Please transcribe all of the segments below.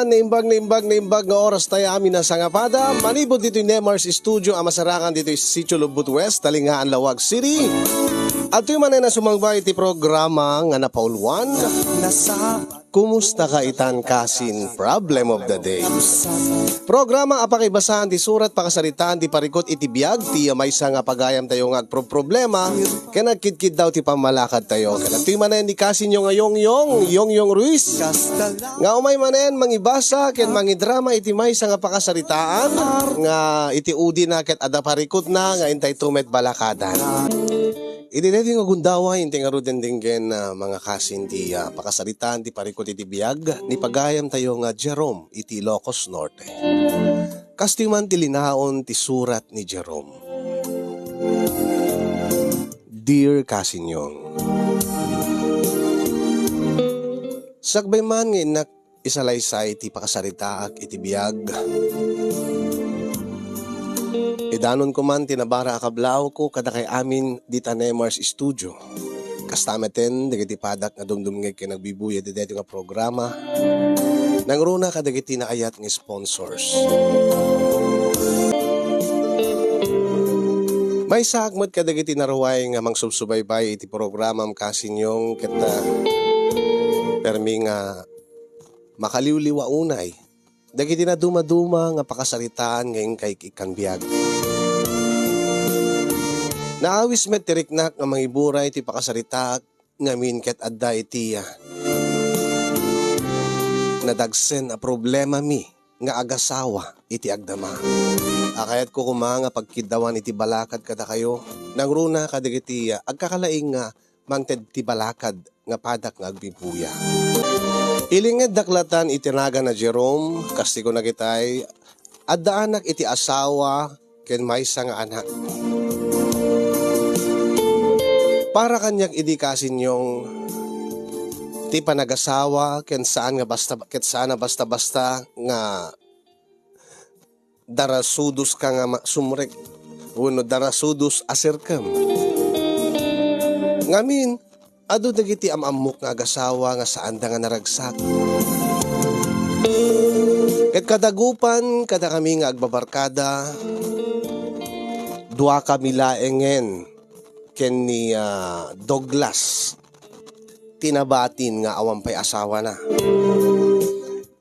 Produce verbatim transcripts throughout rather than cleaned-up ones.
Naimbag, naimbag, naimbag nga oras tayo amin a sangapada. Manipud ditoy Nemar's Studio a masarangan ditoy Sitio Lubot West, Talingaan, Laoag City. Adtoy manen a sumangbay iti programa nga napauluan, Kumusta ka itan kasin, Problem of the Day. Programa a pakibasaan ti surat, pakasaritaan ti parikut iti biag ti maysa nga pagayam tayo nga agproproblema ken agkidkiddaw ti pammalakad tayo. Ken adtoy manen ni kasinyo nga Yongyong, Yongyong Ruiz, nga umay manen mangibasa ken mangidrama iti maysa nga pakasaritaan nga iti udina ket adda parikutna nga intay tumet balakadan. Iti daytoy nga gundaway, inti ngarud denggen, ah, mga kasin ti, ah, pakasaritaan ti parikut iti biag ni pagayam tayo nga Jerome iti Ilocos Norte. Kastoy man ti linaon ti surat ni Jerome. Dear Kasinyong, sakbay man nga innak isalaysay ti pakasaritaak iti biag. Idanonko man ti nabara a kablawko kadakay amin dita Nemar's Studio. Kasta meten dagiti padak nga dumdumngeg ken agbibuya iti daytoy nga programa. Nangruna kadagiti naayat nga sponsors. Maysaak met kadagiti naruay nga mangsubsubaybay iti programam, Kasinyong, ket, ah, permi nga makaliwliwa unay dagiti nadumaduma nga pakasaritaan nga inkay ikkan biag. Naawis met ti riknak nga mangiburay ti pakasaritaak ngamin ket adda iti, ah, nadagsen a problemami nga agasawa iti agdama. A kayatko koma nga pagkiddawan iti balakad kadakayo, nangruna kadagiti, ah, agkakalaing nga mangted ti balakad nga padak nga agbibuya. Ilingeddak latan iti nagan a Jerome, kas ti kunakitay, addaanak iti asawa ken maysa nga anak. Para kaniak idi, Kasinyong, ti panagasawa ken saan nga basta, ket saan a basta-basta nga darasudos ka nga ma-, sumrek wenno darasudos a serkem. Ngamin, adu dagiti am-ammok nga agasawa nga saanda nga naragsak. Ket kadagupan kadakami nga agbabarkada, duakami laengen ken ni, ah, Douglas ti nabatin nga awan pay asawana.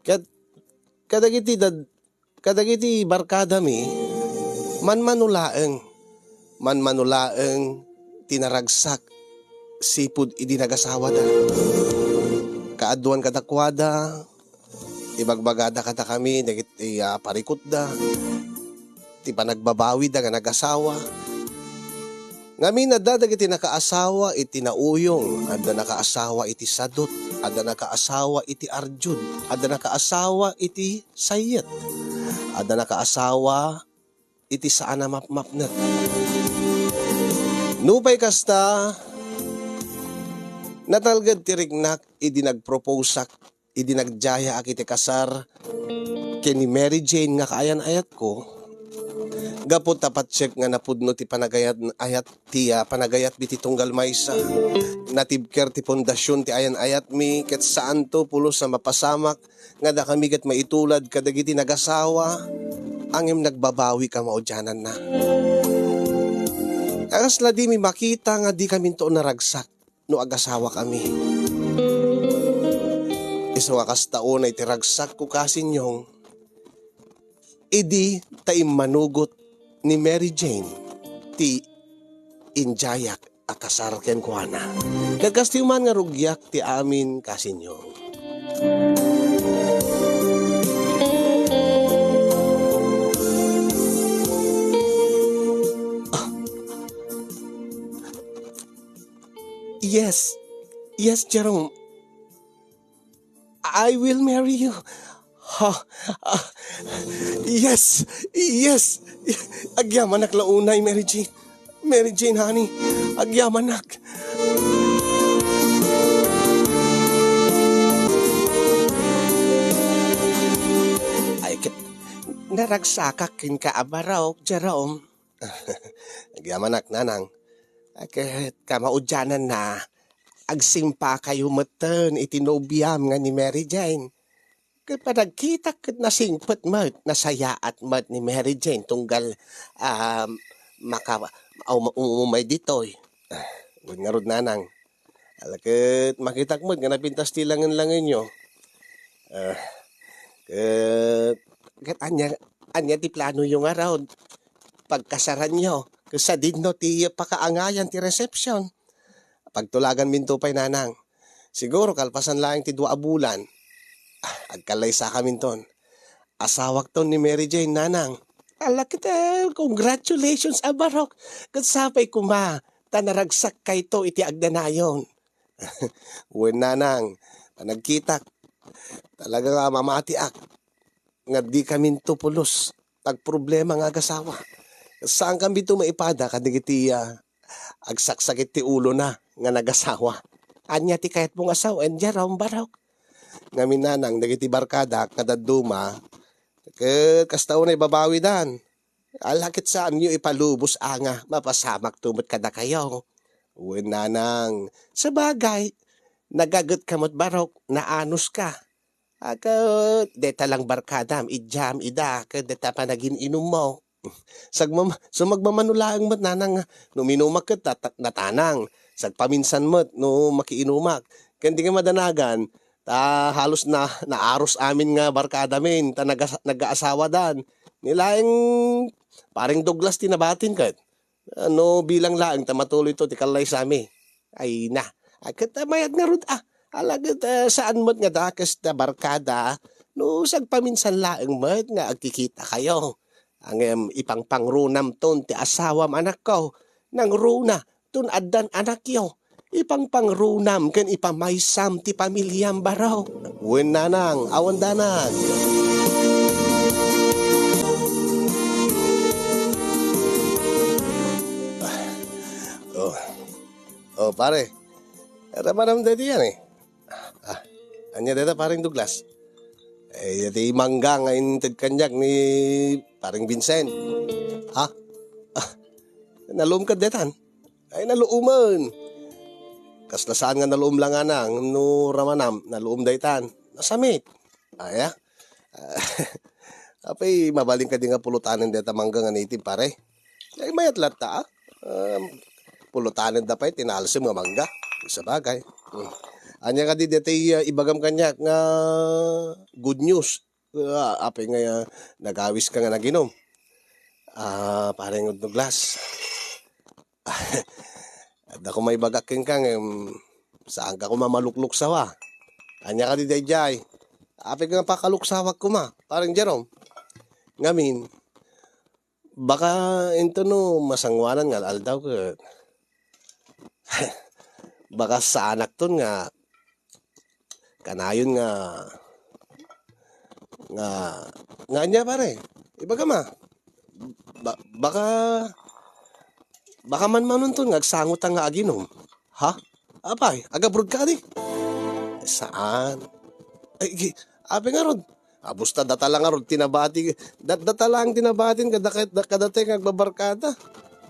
Ket kadagiti dad-, kadagiti barkadami, manmano laeng, manmano laeng ti naragsak sipud idi nagasawada. Kaaduan kadakuada, ibagbagada kadakami dagiti, ah, parikutda, ti panagbabawida nga nagasawa. Ngamin, adda dagiti nakaasawa iti nauyong, adda nakaasawa iti sadut, adda nakaasawa iti arjud, adda nakaasawa iti sayet, adda nakaasawa iti saan a mapmapnet. Nupay kasta, natalged ti riknak idi nagproposak idi nagdiayaak iti kasar ken ni Mary Jane nga kaayan-ayatko, gapu ta patiek nga napudno ti panagayat-, ayat-, ti, ah, panagayatmi ti tunggal maysa. Natibker ti pundasion ti ayan-ayatmi, ket saanto pulos a mapasamak nga dakami ket maitulad kadagiti nagasawa, ngem nagbabawi kamaudiananna. Kasla dimi makita nga dikaminto naragsak no agasawakami. Isu nga kasta unay ti ragsakko, Kasinyong, idi ta immanugot ni Mary Jane ti indiayak a kasar kenkuana. Ket kastoy man nga rugiak ti amin, Kasinyong. Ah. Yes. Yes, Jerome. I will marry you. Ha? Ah, yes. Yes. Agyamanak la unay, Mary Jane. Mary Jane, honey. Agyamanak. Ay, ket naragsakak kenka a barok, Jerome. Agyamanak, nanang. Ket kamaudiananna, agsimpakayo metten iti nobiam nga ni Mary Jane. Ket panagkitak ket nasingpet met, nasayaat met ni Mary Jane tunggal, ah, maka-, um-, umumay ditoy. Ah, wen ngarud, nanang. Ala, ket makitak met nga napintas ti langen-langenyo. Ah, ket, ket ania, ania ti planoyo ngarud? Pagkasaranyo, ket sadino ti pakaangayan ti resepsiyon? Pagtulaganminto pay, nanang. Siguro kalpasan laeng ti dua a bulan, ah, agkallaysakaminton. Asawakton ni Mary Jane, nanang. Ala ket, ah, congratulations a barok. Ket sapay koma ta naragsakkayo iti agdanayon. Wen, nanang, panagkitak, talaga nga mamatiak nga dikaminto pulos ti agproblema nga agasawa. Saankaminto maipada kadagiti, ah, agsaksakit ti ulona nga nagasawa. Ania ti kayatmo nga sawen, Jerome, barok? Ngamin, nanang, dagiti barkadak nga dadduma, ket kasta unay babawidan. Ala ket saanyo ipalubos a nga mapasamakto met kadakayo. Wen, nanang, sabagay, nagagetka met, barok, naanuska. A, ket deta lang barkadam, idiam ida, ket deta panagin-inummo. Sagmam-, sumagmamano laeng met, nanang, nga no uminumak ket nata-, natanang. Sagpaminsan met no makiinumak. Ken di nga madanagan, ta halos na, naarus amin nga barkadamin, ta nagas-, nagaasawadan. Ni laeng Pareng Douglas ti nabatin ket. Ah, no bilang laeng ta matuloyto ti kallaysami. Ay na, a, ket, ah, mayat ngarud, ah. Ala ket, ah, saan met nga dakes ta barkada no sagpaminsan laeng met nga agkikitakayo. Ngem ipangpangrunamton ti asawam, anakko. Nangruna ton addan anakyo. Ipangpangrunam ken ipamaysam ti pamiliam, barok. Wen, nanang, awan danag. Oh. Oh, pare. Ara manam daytoy yan eh. Ah, ania dayta, Pareng Douglas? Eh, ti mangga nga inted kaniak ni Pareng Vincent. Ha? Ah, naluom kad daytan? Ay, naluomen. Kasla saan nga naluom lang, nanang, no ramanam, naluom daytan. Nasamit. Aya? Apay, mabalin kadi nga pulotanen dayta mangga nga native, pare? Ay, mayat latta, ah. Um, pulotanen da pay, tinalsem nga mangga. Sabagay. Hmm. Ania kadi dayta, ah, ibagam kaniak nga good news? Ah, apay nga, ah, nagawiska nga naginom? Ah, Pareng Douglas. Adda koma ibagak kenka, ngem saanka koma malukluksaw, a. Ania kadi daydiay? Apay nga pakaluksawak koma, Pareng Jerome? Ngamin, baka intono masangoanan nga al-aldaw ket baka saanakton nga kanayon nga, nga, nga ania, pare? Ibagam a. Ba-, baka, baka manmanonton nga agsangotan nga aginom. Ha? Apay, agabrod kadi? Saan? Ay, gi-, apay ngarud? Abus ta data lang ngarud tinabati, dat-, data lang tinabatin kada, kada, kadata nga agbabarkada.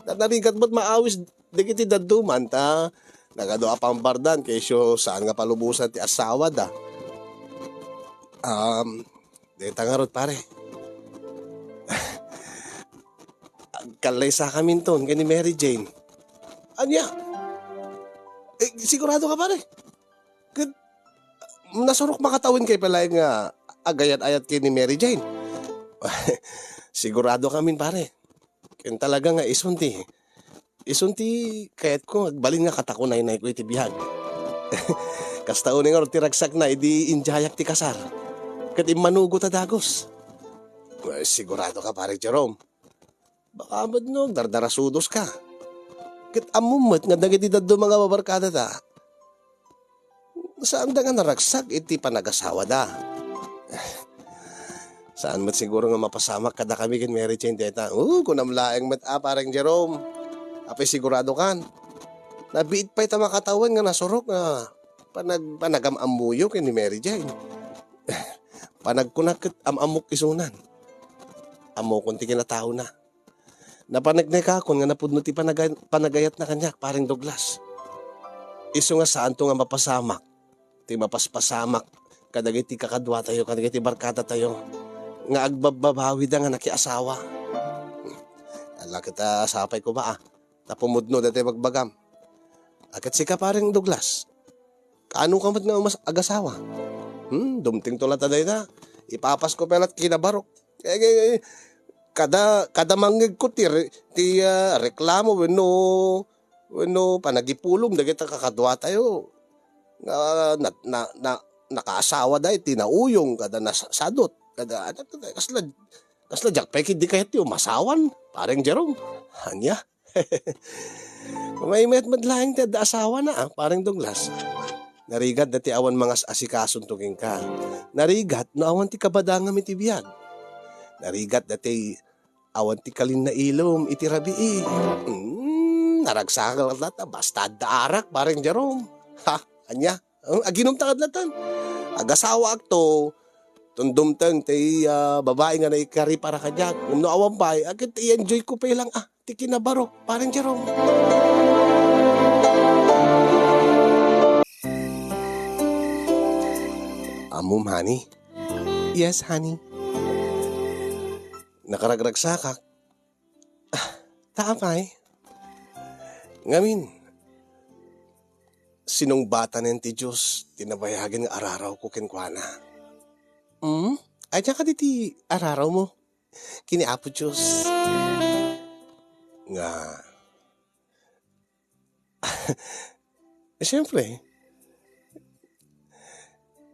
Dat-, narigat met maawis dagiti dadduman ta nagadu a pambardan ket isu saan nga palubosan ti asawada. Um, dayta ngarud, pare. Agkallaysakaminton ken ni Mary Jane. Ania? Eh, sigurado ka, pare? Ket nasurok makatawen kay pala nga agayat-ayat ken ni Mary Jane. Sigurado kamin, pare. Ken talaga nga isun ti, isun ti kayatko nga agbalin nga katakunaynayko iti biag. Kasta unay ngarud ti ragsakna idi indiayak ti kasar. Ket immanugot a dagus. Well, sigurado ka, Pare Jerome? Baka met no, agdardarasudoska. Ket ammom met nga dagiti dadduma nga babarkadata, saanda nga naragsak iti panagasawada. Saan met siguro nga mapasamak kadakami ken Mary Jane dayta. Oh, kunam laeng met a, Pareng Jerome. Apay sigurado kan? Nabiit pay ta makatawen nga nasurok nga panag-, panagam-ammoyo ken ni Mary Jane. Panagkunak ket am-ammok isunan. Ammokon ti kinataona. Napanagnekakon nga napudno ti panaga-, panagayatna kaniak, Pareng Douglas. Isu nga saanto nga mapasamak ti mapaspasamak kadagiti kakaduatayo, kadagiti barkadatayo nga agbabbabawida nga nakiasawa. Ala ket, ah, sapay koma, ah, ta pumudno daytoy bagbagam. Ah, ket sika, Pareng Douglas, kaano ka met nga umas-, agasawa? Hmm, dumtengto latta dayta. Ipapasko pay lat kinabarok. Eh, eh, eh, kada, kada mangngegko ti re-, ti, ah, reklamo wenno, wenno panagipulom dagita kakaduatayo nga na, na, na, nakaasawada iti nauyong kada nasadot. Kada, ano, kasla, kasla diak pay ketdi kayat ti umasawan, Pareng Jerome. Ania? Maymayat met laeng ti adda asawana, ah, Pareng Douglas. Narigat dati awan mangas-asikasunto kenka. Narigat no awan ti kabadangam iti biag. Narigat dati awan ti kalinnailom iti rabii. Mm, naragsak latta, basta adda arak, Pareng Jerome. Ha, ania? Oh, aginumta kad latan. Agasawaakto, tundumteng ti, ah, babai nga naikari para kaniak. Ngem no awan pay, aket i-enjoy ko pay lang, ah, ti kinabarok, Pareng Jerome. Ammom, honey? Yes, honey. Nakaragragsakak. Ah, ta apay? Ngamin, sinungbatanen ti Dios ti nabayagen nga ararawko kenkuana. Hmm? Ania kadi ti ararawmo ken ni Apo Dios? Nga, siyempre,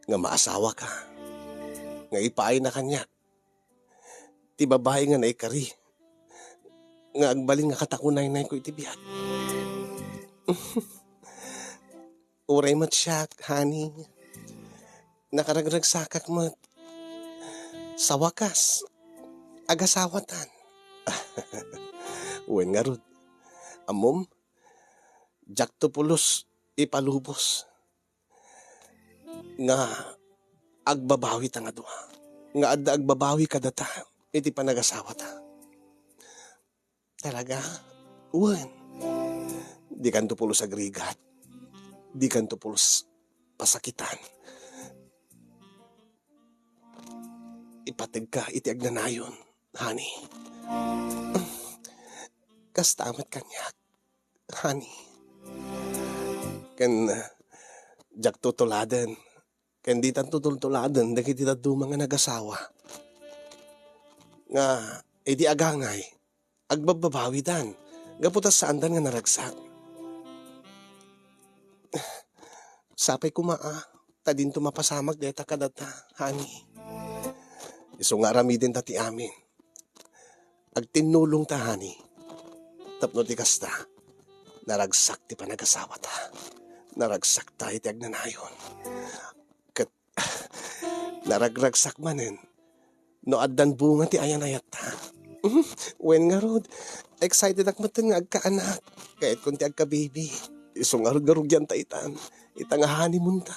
nga maasawaka, nga ipaayna kaniak ti babai nga naikari, nga agbalin nga katakunaynayko iti biag. Uray met siak, honey. Nakaragragsakak met. Sa wakas, agasawatan. Wen ngarud, ammom, diakto pulos ipalubos nga agbabawita nga dua, nga adda agbabawi kadata iti panagasawata. Talaga? Wen, dikanto pulos agrigat. Dikanto pulos pasakitan. Ipategka iti agnanayon, honey. Kasta met kaniak, honey. Ken, uh, diak tutuladen, ken ditan tutultuladen dagiti dadduma nga nagasawa nga idi agangay, agbabbabawidan gapu ta saandan nga naragsak. Sapay koma a ta dinto mapasamak dayta kadata, honey. Isu nga aramidenta ti amin. Agtinnulongta, honey. Tapno ti kasta, naragsak ti panagasawata. Naragsakta iti agnanayon. Ket naragragsak manen no addan bunga ti ayan-ayatta. Wen ngarud, excitedak metten nga agkaanak. Kayatkon ti agka-baby. Isu ngarud nga rugianta itan, ita nga honeymoonta.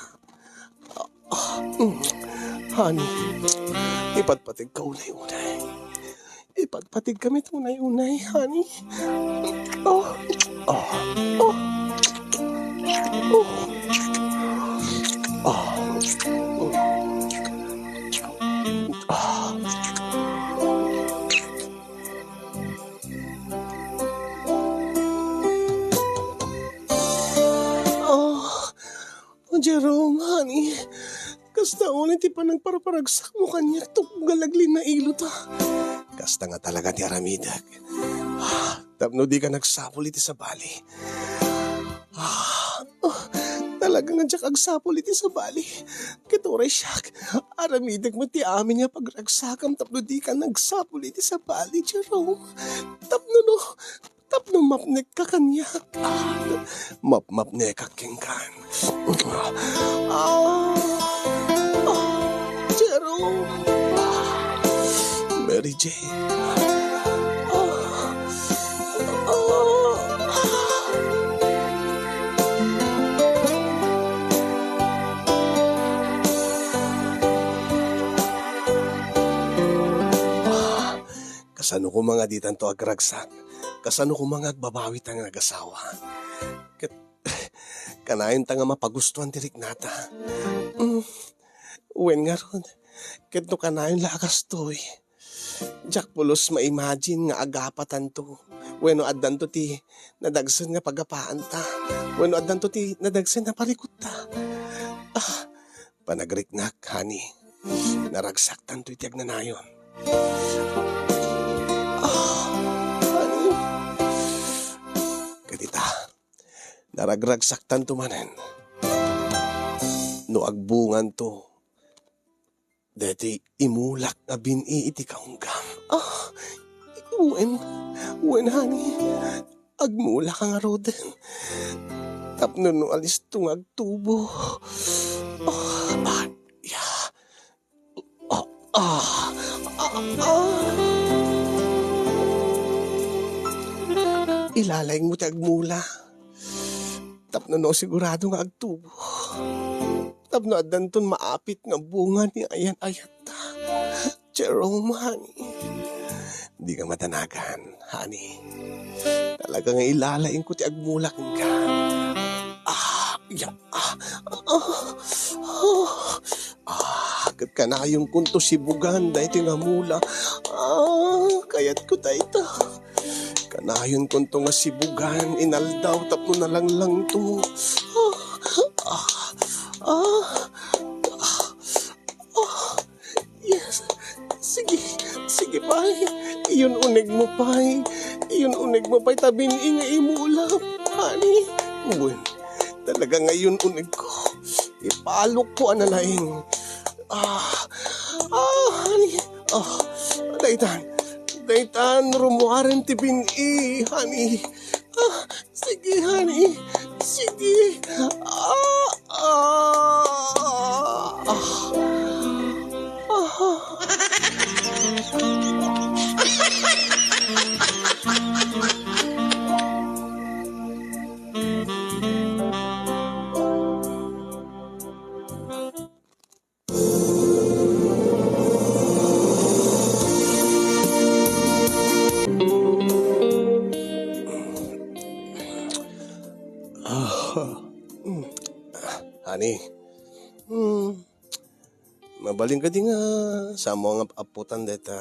Ah, mm. Honey, ipatpategka unay-unay. Ipatpategka met unay-unay, honey. Oh, oh, oh. Oh. Oh. Oh. Oh. Oh, Jerome, honey, kasta unay ti panangparparagsakmo kaniak, tunggal aglinnailota. Kasta nga talaga ti aramidek. Ah, tapno dika nagsapul iti sabali. Ah, oh, talaga nga diak agsapul iti sabali. Ket uray siak, aramidek met ti amin nga pagragsakam tapno dika nagsapul iti sabali, Jerome. Tapno no, Tapno mapnekka kaniak. Ah, mapmapnekak kenkan. Ah, ah, Jerome. Ah, Mary Jane. Ah, ah, ah. Ah, Kasano koma nga ditanto agragsak? Kasano koma nga agbabawi ta nga nagasawa? Ket, kanayonta nga mapagustuan ti riknata. Mm. Wen ngarud, ket no kanayon la a kastoy, diak pulos ma-imagine nga agapatanto wenno addanto ti nadagsen nga pagapaanta wenno addanto ti nadagsen nga parikutta. Ah, panagriknak, honey. Naragsaktanto iti agnanayon. Ah, honey. Ket ita, naragragsaktanto manen no agbunganto daytoy imulak nga bin-i iti kaunggam. Ah, wen, wen, honey, agmulak ka ngaruden. Tapno no alisto nga agtubo. Ah, ah, ya. Ah, ah, ah, ah. Ilalaingmo ti agmula. Tapno no sigurado nga agtubo. Tapno addanton maapit nga bunga ni ayan-ayatta. Jerome, honey. Di ka madanagan, honey. Talaga nga ilalaingko ti agmula kenka. Ah, ya, ah, ah, ah, ah, ket kanayonkonto sibugan daytoy nga mula. Ah, kayatko dayta. Kanayonkonto nga sibugan inaldaw tapno nalanglangto. Ah, ah, ah, ah, ah. Yes. Sige, sige pay. Iyon unegmo pay. Iyon unegmo pay ta bin-i nga imulak, honey. Wen, talaga nga iyon unegko. Ipalokko a nalaing. Ah, ah, honey. Ah, daytan. Daytan, rummuaren ti bin-i, honey. Ah, sige, honey. Sige. Ah, ah, ah, ah. Ah, mm. Honey. Mm. Mabalin kadi nga saanmo nga ap-apputan dayta,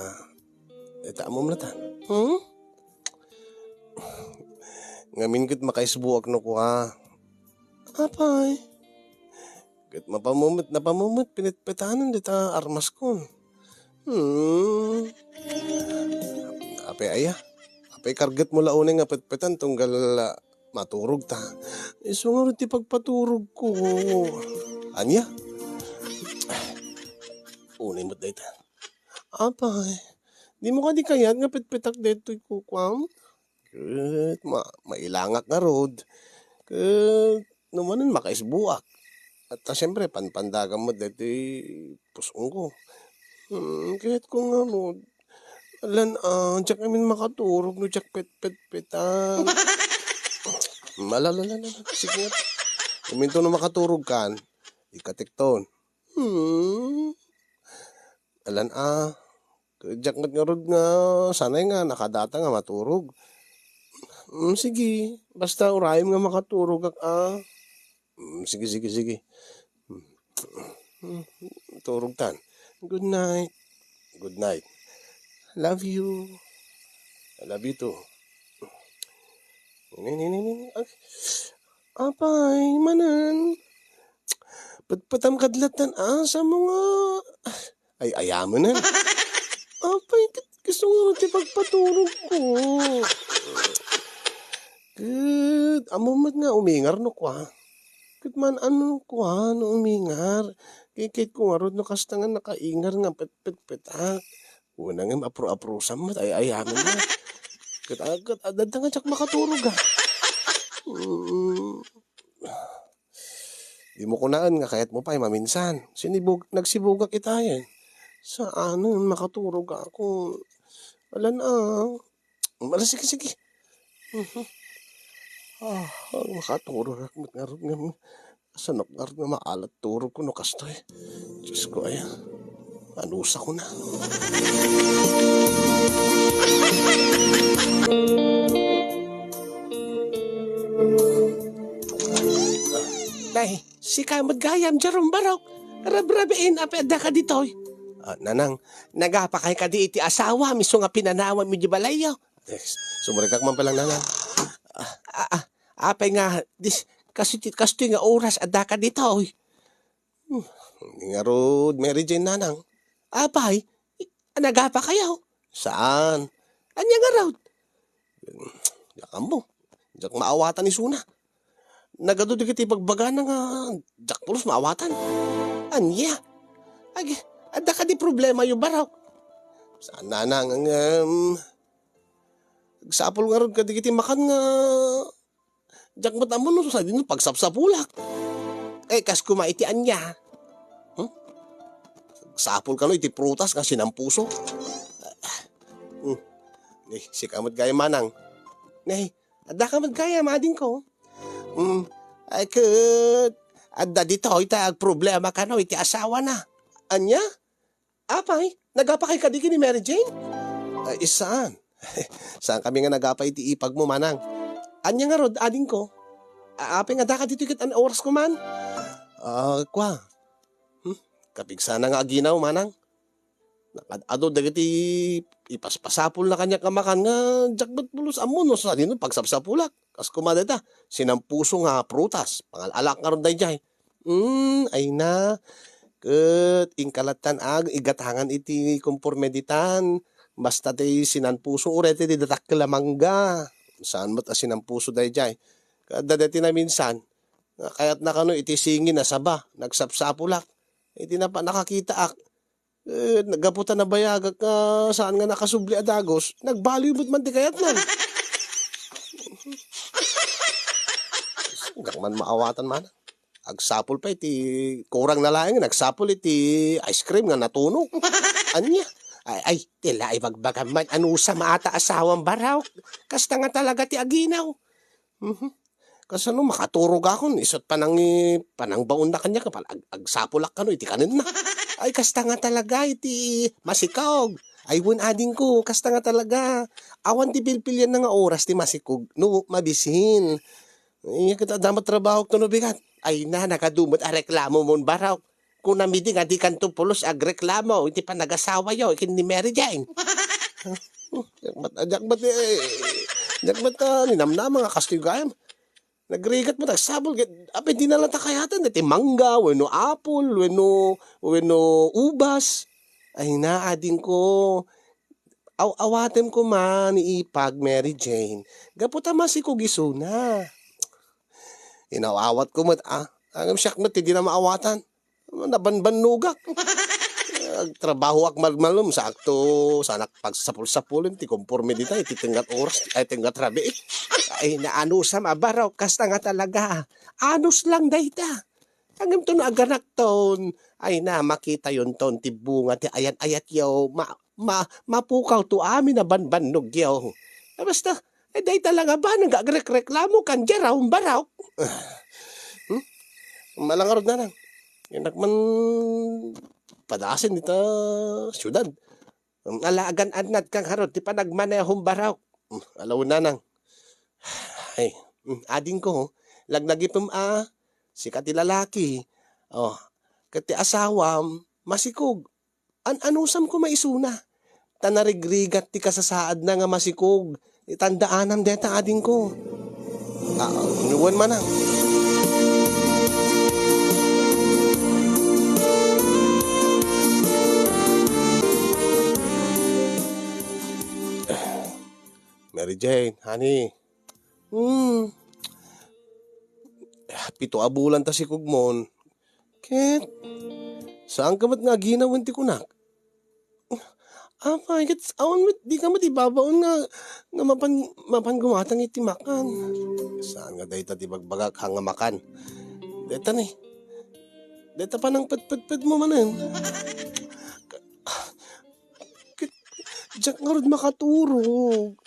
dayta ammom latan? Hmm? Ngamin ket makaisbuak no kua. Apay? Ket mapammet, napammet, pinetpetanen dita armaskon. Hmm. Apay aya? Apay kargetmo la unay nga petpetan tunggal, ah, maturog ta? Isu ngarud ti pagpaturogko. Ania? Unay met dayta. Apay, dimo kadi kayat nga petpetak daytoy kukuam? Ket ma-, mailangak ngarud. Ket no manen makaisbuak. At, ah, siyempre, panpandagam met daytoy pus-ongko. Hmm, kayatko ngarud. Alan, ah, diak ngamin makaturog no diak petpetpetan. Malalalalala, sige nga. Uminto no makaturogkan, ikatikton. Hmm. Alan, ah, Diak met ngarud nga sanay nga nakadata nga maturog. Mm, sige, basta urayem nga makaturogak, ah. Mm, sige, sige, sige. Mm, turogtan. Good night. Good night. Love you. I love you too. Ni, ni, ni, ni. Ag-, apay, manen. Petpetam kadlatan, ah, sa mga Ay, ayamen. Apay, ket gusto nga ti pagpaturogko. Ket, ammom met nga umingar no kua. Ket man-an no kua no umingar. Kikitko ngarud no kasta nga nakaingar nga petpetpetak. Una nga apro-aprosam met, ay, ayamen met. Ket, ah, ket, ah, adda nga diak makaturog, ah. Mm. Dimo kunaen nga kayatmo pay maminsan. Sinibug-, nagsibugak itayen. Saanen, makaturog ako. Alan, ah. Ala, sige, sige. Mhm. Ah, makaturog ak met ngarud nga, asanok ngarud nga maalat turogko no kastoy. Diyos ko, ay. Anusakon na. Nay, sika met gayam, Jerome Barok. Rabrabiin, apay addaka ditoy? Ah, nanang, nagapakay kadi iti asawam, isu nga pinanawanmi di balayyo. Eh, sumrekak man pay lang, nanang. Ah, ah, ah, apay nga, dis-, kastoy, kastoy nga oras, addaka ditoy? Hmm, ngarud, Mary Jane, nanang. Apay, i-, nagapakayo? Saan? Ania ngarud? Diak ammo. Diak maawatan isuna. Nagadu dagiti bagbagana nga diak pulos maawatan. Ania? Ag-, adda kadi problemayo, Barok? Saan, nanang, ngem, agsapul ngarud kadagiti makan nga diak met ammo no sadino pagsapsapulak. Eh, kas kuma iti ania? Hmm? Agsapul kano iti prutas nga sinampuso? Hmm. Eh, sika met gayam, manang. Eh, adda ka met gayam, adingko. Hmm. Ay, ket, adda ditoy ta agproblema kano iti asawana. Ania? Apay, nagapakay kadi ken ni Mary Jane? Ay, saan? Saan kami nga nagapa iti ipagmo, manang? Ania ngarud, adingko? A-, apay nga daka ditoy ket an-, orasko man? Ah, kua. Hmm? Kapigsana nga aginaw, manang. Nakad-adu dagiti ipaspasapulna kaniak nga makan nga diak met pulos ammo no sadino pagsapsapulak. Kas kuma dayta, sinampuso nga prutas, pangal-alak ngarud daydiay. Hmm, ay na. Ket inka lattan a igatangan iti komporme ditan. Basta ti sinampuso, uray ti dakkel a mangga. Saan met a sinampuso daydiay. Ket adda daytoy naminsan, nga kayatna kano iti singin a saba, nagsapsapulak. Iti napa-, nakakitaak, eh, gapu ta nabayagak nga saan nga nakasubli a dagus, nagbaliw met man ti kayatna. Diak man maawatan man. Agsapul pay ti kurangna laeng, nagsapul iti ice cream nga natunog. Ania? Ay, ay, ti la ibagbagam man, anusam a ta asawam, Barok. Kasta nga talaga ti aginaw. Mhm. Kasano makaturogakon, isu't panangi-, panangbaonna kaniak, pan-, ag-, agsapulak kano iti kanenna. Ay, kasta nga talaga iti masikog. Ay, wen, adingko, kasta nga talaga. Awan ti pilpilianna nga oras ti masikog no mabisin. Ket adda met trabahok no bigat. Ay na, nagadu met a reklamomon, Barok. Kunam idi nga dikanto pulos agreklamo iti panagasawayo ken ni Mary Jane. Diak met, diak met, eh, diak met, ah, ninamnama nga kastoy gayam. Nagrigat met agsapul ket apay, di na lang ta kayatan ti mangga wenno apple wenno, wenno ubas. Ay na, adingko. Aw-awatem koma ni ipag Mary Jane gapu ta masikog isuna. Inaw-awatko met, ah. Ngem siak met ti di na maawatan. Nabanbannogak. Agtrabahoak malmalem, saakto, saanak pagsapul-sapulen ti komporme dita iti tenggat oras, ay, tenggat rabii. Ay, naanusam a, Barok, kasta nga talaga. Anus lang dayta. Ngem no aganakton, ay na, makitayonton ti bunga ti ayat-ayatyo, ma-, ma-, mapukawto amin a banbannogyo. Basta, eh, dayta lang a banag nga agrekreklamo kan Jerome, Barok. Hmm? Malangarod na lang. Innak man padasen dita siudad. Ala, agan-annad ka ngarud ti panagmanehom, Barok. Hmm, ala wen, nanang. Ay, hmm, adingko, laglagipem a, sika ti lalaki. Oh, ket ti asawam, masikog. An-anusam koma isuna. Ta narigrigat ti kasasaadna nga masikog. Itandaanam deta, adingko. Ah, wen, manang. Mary Jane, honey. Hmm. Pito a bulan ta sikogmon. Ket, saanka met nga aginaw iti kunak? Apay, ket awan met, dika met ibabaon nga, nga mapan, mapan gumatang iti makan. Saan nga dayta ti bagbagak, ha, nga makan? Dayta ni. Dayta panangpetpetpetmo manen. Ket, diak ngarud makaturog.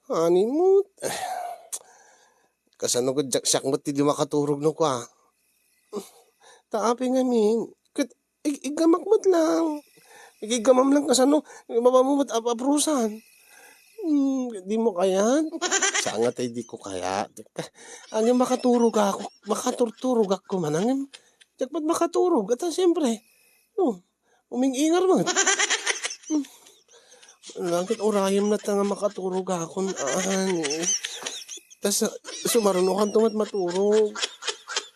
Honey mo. Kasano ket diak, siak met ti di makaturog no kua. Ta apay ngamin, ket ig-, iggamak met lang. Igiggamam lang kasano, ibaba mo met ap-, aprusan. Hmm, di mo kayat? Saan nga tay di ko kayat. Ngem makaturog ako, makaturturog ako man, ngem Diak met makaturog. Ata, siyempre, no, uming-ingar met. Hmm. Langit, urayem na ta nga makaturog akon, ani. Tas, sumarunokan to met maturog.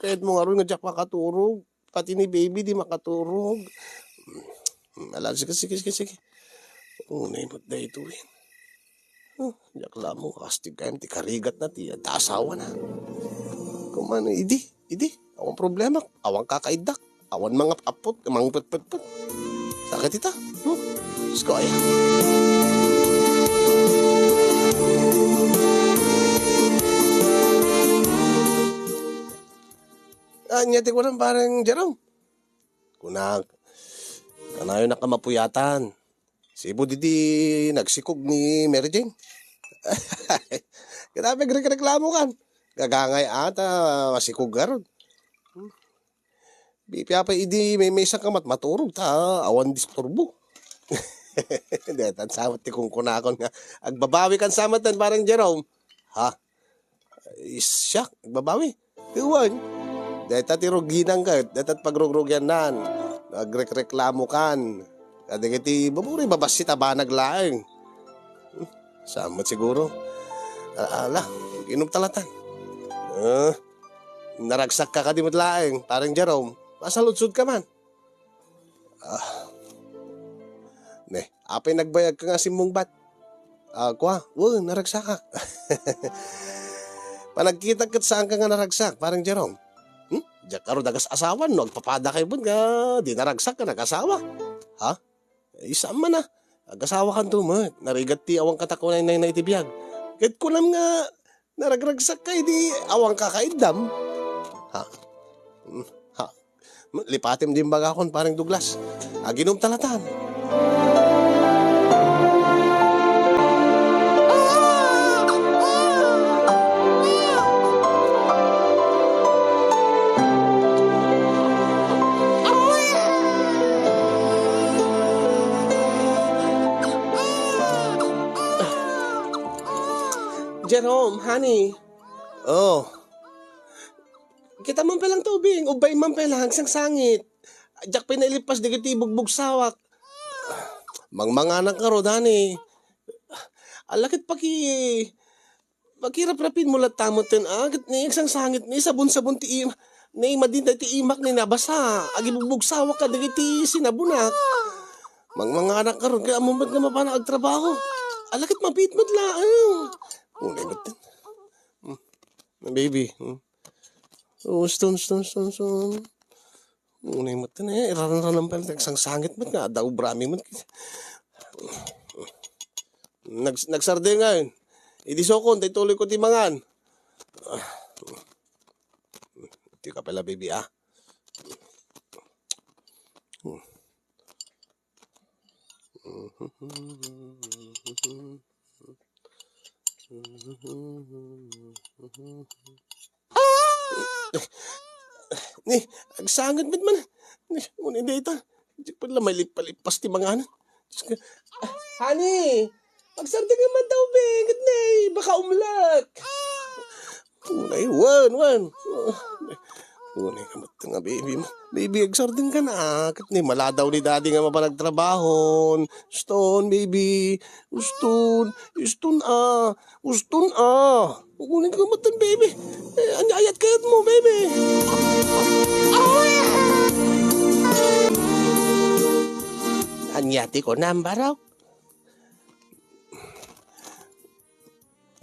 Kayat mo ngarud nga diak makaturog. Pati ni baby di makaturog. Hmm, ala, sige, sige, sige, sige. Unay met daytoy. Huh, diak la ammo, astig kayam ti karigat na ti adda asawa na. Kuman, idi, idi, awan problema, awan kakaiddak, awan mangap-apot, mangpetpetpet. Sakit ita, hmm? Diyos ko, ay. Ania ti kunam, parang Jerome? Kunak, kanayon a mapuyatan. Sipud idi nagsikog ni Mary Jane. Grabe, agrekreklamo kan. Gagangay ata, masikog garud. Hmm. Di piapay idi maymaysa ka met maturog ta awan disturbo. Detan sa met ti kunkunakon nga, agbabawi kan sa met, parang Jerome. Ha? Ay, siak, agbabawi. Ti wen, dayta ti ruginang ket, dayta ti pagrugrugiannan. Nagrekreklamo kan. Kadagiti baburi, babassit a banag laeng. Hmm, saan met siguro? A-, ala, inom talatan. Eh, naragsak ka kadi met laeng, parang Jerome. Masaludsod ka man. Ah. Ne, apay nagbayag ka nga simmungbat? Ah, kua, wen, naragsakak. Panagkitak ket saan ka nga naragsak, parang Jerome. Hmm? Diak karo dagas asawan, no agpapada kay bun nga di naragsak ka nagasawa. Ha? Ay, saan man a? Agasawa kanto met. Narigat ti awan katakunaynay na iti biag. Ket kunam nga, naragragsak ka, idi awan ka kaiddam. Ha? Hmm, ha? Lipatem di imbagakon, parang Douglas. Aginom talatan. Jerome, honey. Oh. Kita man pay lang ta ubing, ubbay man pay lang, agsangsangit. Diak pay nailippas dagiti bugbugsawak. Mangmanganak ngarud, honey. Ala ket paki-, pakiraprapin mo latta met ten, ah, ket ni agsangsangit, ni sabon-sabon ti im-, ni madin ti imak ni nabasa. Agibugbugsawak kadagiti sinabonak. Mangmanganak ngarud, kaya mo met nga mapana agtrabaho. Ala ket mabiit met laeng. Unay met ten. Hmm. Baby, hmm. Uston, uston, uston, uston. Unay met ten, eh, iraranranam pay, agsangsangit met nga, adda obrami met. Nags-, nagsardeng ngay. Idi sokon, tay tuloy ko ti mangan. Ti kapela, baby, ah. Ni, agsangit met man. Ni, ngunit dayta. Di pala may lippa-lippas ti manganan. Diyos ko. Ah, honey, agsardeng man daw, be. Ket ne, baka umlek. Unay, wen, wen. Unay ka met nga baby mo. Baby, agsardeng ka na. Ket ni maladaw ni daddy nga mapanagtrabahon. Uston, baby. Uston. Uston, ah. Uston, ah. Unay ka met, baby. Eh, anya ayat kayat mo, baby? Anya ti kunam, Barok?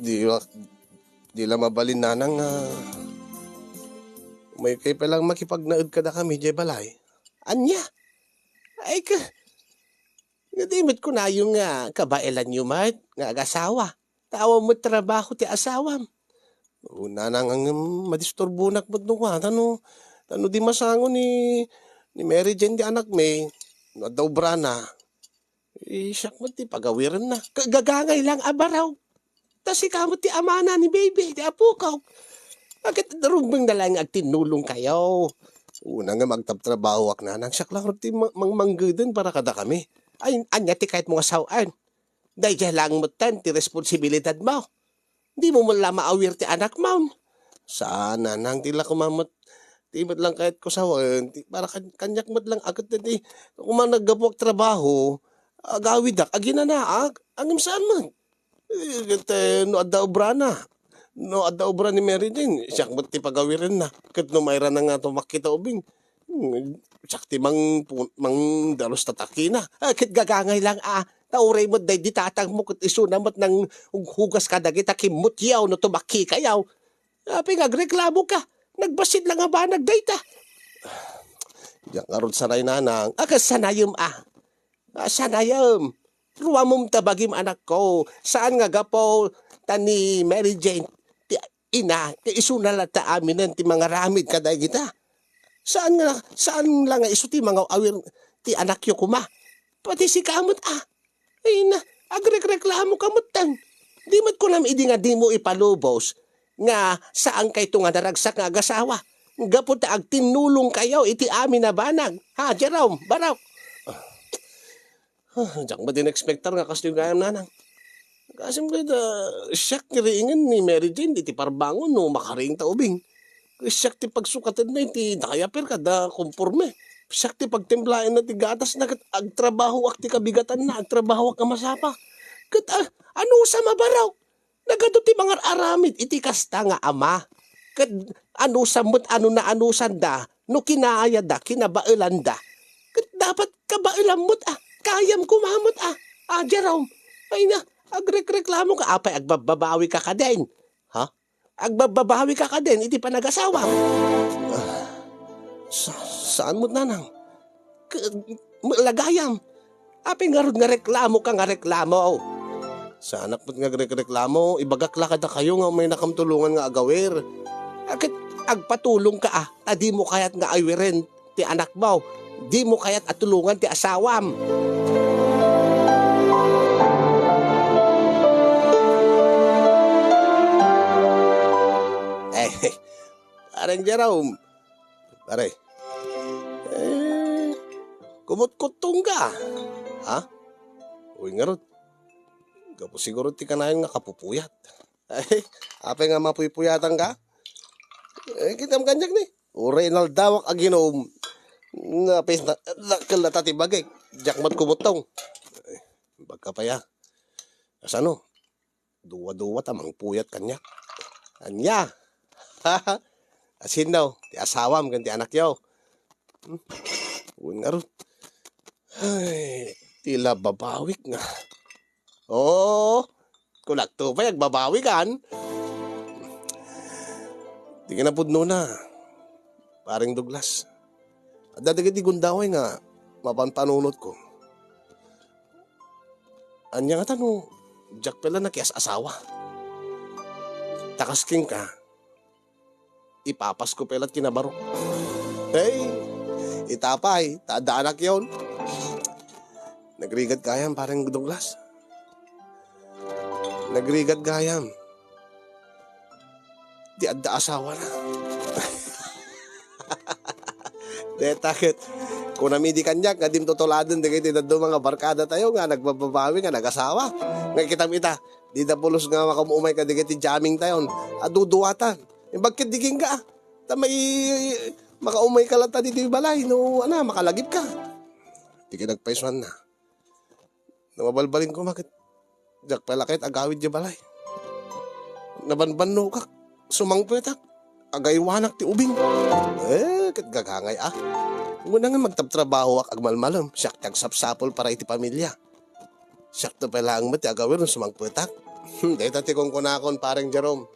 Di la, di la mabalin, nanang, nga umaykay pay lang makipagnaed kadakami diay balay. Ania? Ay ka, nga di met kunayo nga kabaelanyo met nga agasawa. Ta awan met trabaho ti asawam. O, nanang, ngem madisturbonak met no kua, tano, tano di masango ni, ni Mary Jane ti anakmi, no adda obrana. Eh, siak met ti pagawirenna. Ka-, gagangay lang a baraw. Ta sika met ti amana ni baby, ti apok. Bakit rumbeng na lang agtinnulong kayo? Una nga magtabtrabahoak, nanang, siak lang ti ma-, mangmanggeden para kadakami. Ay, anya ti kayat mo nga saw-an? Daydiay lang met ten ti responsibilidad mo. Di mo man la maawir ti anak mo. Saan, nanang, ti la kumamet ti met lang kayatko sawen, ti para kan-, kaniak met lang a ket ti, koma naggapuak trabaho, agawidak, aginanaak, ngem saan met. Eh, ket, eh, no adda obrana, no adda obra ni Mary Jane, siak met ti pagawirenna. Ket no mairana nga tumakki ta ubing, hmm, siak ti mang-, pu-, mangdalus ta takkina. Ah, ket gagangay lang, ah, ta uray met daydi tatangmo ket isuna met nanghugas kadagita kimmutyo no tumakkikayo. Apay nga agreklamoka? Nagbassit lang a banag dayta. Diak ngarud sanay, nanang. A, kas sanayem, a. A, sanayem. Ruamem ta bagim, anakko. Saan nga gapu ta ni Mary Jane ti ina, ti isuna latta aminen ti mangaramid kadagita. Saan nga, saan la nga isu ti mangaw-awir ti anakyo koma? Pati sika met, a. Ay na, agrekreklamoka metten. Di met kunam idi nga dimo ipalubos nga saankayto nga naragsak nga agasawa. Gapu ta agtinnulongkayo iti amin a banag. Ha, Jerome, Barok? Ah, diak met inekspektar nga kastoy gayam, nanang. Kasem ket, ah, siak ti riingen ni Mary Jane iti parbangon no makariing ta ubing. Siak ti pagsukatenna iti diaper kada komporme. Siak ti pagtimplaenna ti gatasna ket agtrabahoak ti kabigatanna, agtrabahoak a masapa. Ket, ah, anusam a Barok? Nagadu ti mangar-aramid iti kasta nga ama. Ket anusam met a no naanusanda, no kinayada, kinabaelanda. Ket dapat kabaelam met, a. Kayam koma met, a. A, Jerome, ay na, agrekreklamoka, apay agbabbabawika kadin? Ha? Agbabbabawika kadin iti panagasawa? Ah, sa-, saan met, nanang? K-, lagayam. Apay ngarud nga reklamoka nga reklamo? Saanak met nga agrekreklamo, ibagak la kadakayo nga umaynakam tulongan nga agawir. A, ket agpatulongka, a, ta dimo kayat nga awiren ti anakmo. Dimo kayat a tulongan ti asawam. Eh, Pareng Jerome. Pare. Eh, kumutkuttongka. Ha? Uy, ngarud. Gapu siguro ti kanayon nga kapupuyat. Ay, apay nga mapuypuyatanka? Eh, kitam kaniak ni. Uray inaldawak aginom. Nga pis na, dakkel na ta ti bagik. Diak met kumuttong. Eh, bagka pay, a. Kasano? Duwa-duwa ta mangpuyat kaniak. Ania? Asinno? Ti asawam ken ti anakyo. Hmm? Wen ngarud. Ay, ti la babawik nga. Oo, kunakto pay agbabawikan. Ti kinapudnona, Pareng Douglas. Adda dagiti gundaway nga mapanpanunotko. Ania ngata no diak pay la nakias-asawa? Ta kas kenka, ipapasko pay la't kinabarok. Hey, ita pay, ta adda anakyon. Nagrigat gayam, Pareng Douglas. Nagrigat gayam. Ti adda asawana. Deta ket, kunami di kaniak nga dim tutuladen dagiti dadduma nga barkadatayo nga nagbababawi nga nagasawa. Nga kitam ita, dida pulos nga makaum-umay kadagiti jamming tayon. A, duduatan. Imbag ket di kenka, a. Ta mai-, makaumayka latta ditoy balay no, ana, makalagipka. Ti kinagpaysuanna. No mabalbalin koma ket diak pay la kayat agawid idiay balay. Nabanbannokak, sumangpetak, agaywanak ti ubing. Eh, ket gagangay, a. Umuna nga magtabtrabahoak agmalmalem, siak ti agsapsapul para iti pamilia. Siakto pay laeng met ti agawir no sumangpetak. Hmm, dayta ti kunkunakon, Pareng Jerome.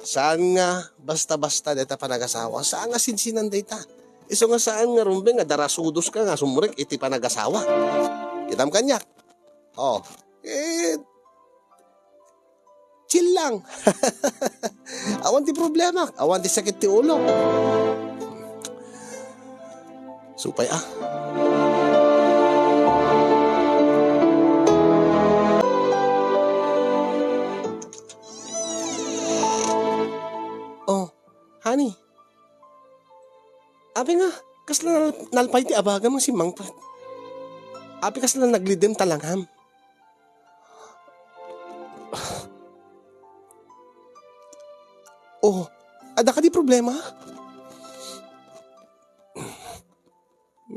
Saan nga basta-basta dayta panagasawa. Saan nga sinsinan dayta. Isu nga saan nga rumbeng nga darasudoska nga sumrek iti panagasawa. Kitam kaniak. Oh, eh, chill lang. Awan ti problema, awan ti sakit ti ulo. Supay, a. Oh, honey. Apay nga, kasla nal-, nalpay ti abagam nga simmangpet? Apay kasla naglidem ta langam? Oh, adda kadi problema?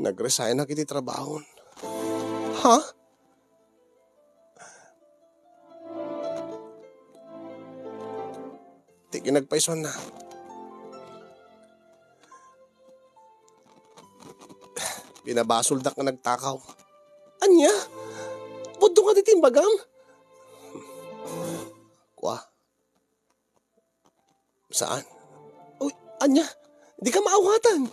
Nag-resignak iti trabahon. Ha? Ti kinagpaysuanna, pinabasoldak nga nagtakaw. Ania? Pudno nga diti imbagam? Kua. Saan? Uy, ania? Dika maawatan.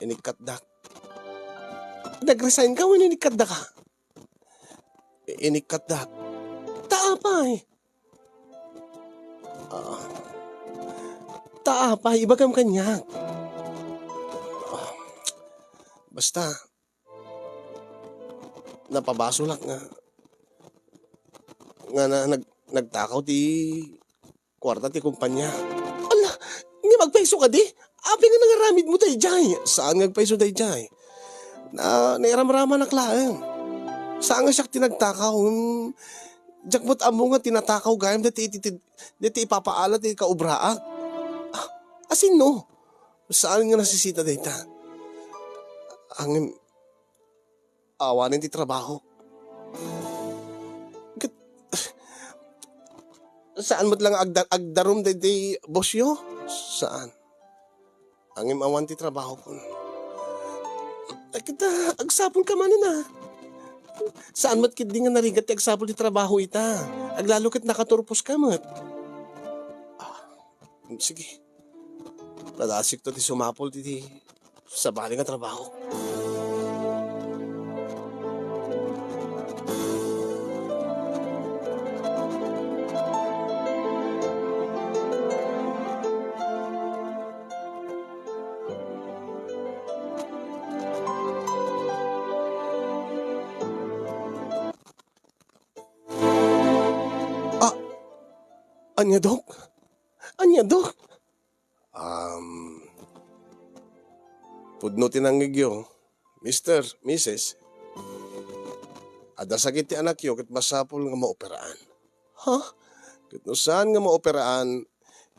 Inikkatdak. Nag-resign ka wenno inikkatdaka? Inikkatdak. Ta apay? Ah. Ta apay, ibagam kaniak. Ah. Basta, napabasolak nga, nga na, nag-, nagtakaw ti kuarta ti kumpanya. Ala, ngem agpayso kadi? Apay nga nangaramidmo daydiay? Saan nga agpayso daydiay? Na, nairamramanak laeng. Saan nga siak ti nagtakaw? Hmm, diak met ammo nga tinatakaw gayam dayta iti, dayta ipapaala ti kaobraak. Ah, asino? Saan nga nasisita dayta? Ngem, awanen ti trabaho. Ket, saan met la nga agda-, agdarum daydi bossyo? Saan? Ngem awan ti trabaho kun. Ay, ket, ah, agsapul ka manen, ah. Saan met ketdi nga narigat ti agsapul ti trabaho ita? Aglalo ket nakaturpos ka met. Ah, sige. Padasikto ti sumapul ti, ti sabali nga trabaho. Ah, ania, Dok? Ania, Dok? Um, pudno ti nangngegyo, Mister, Missus, adda sakit ti anakyo ket masapul nga maoperaan. Ha? Ket no saan nga maoperaan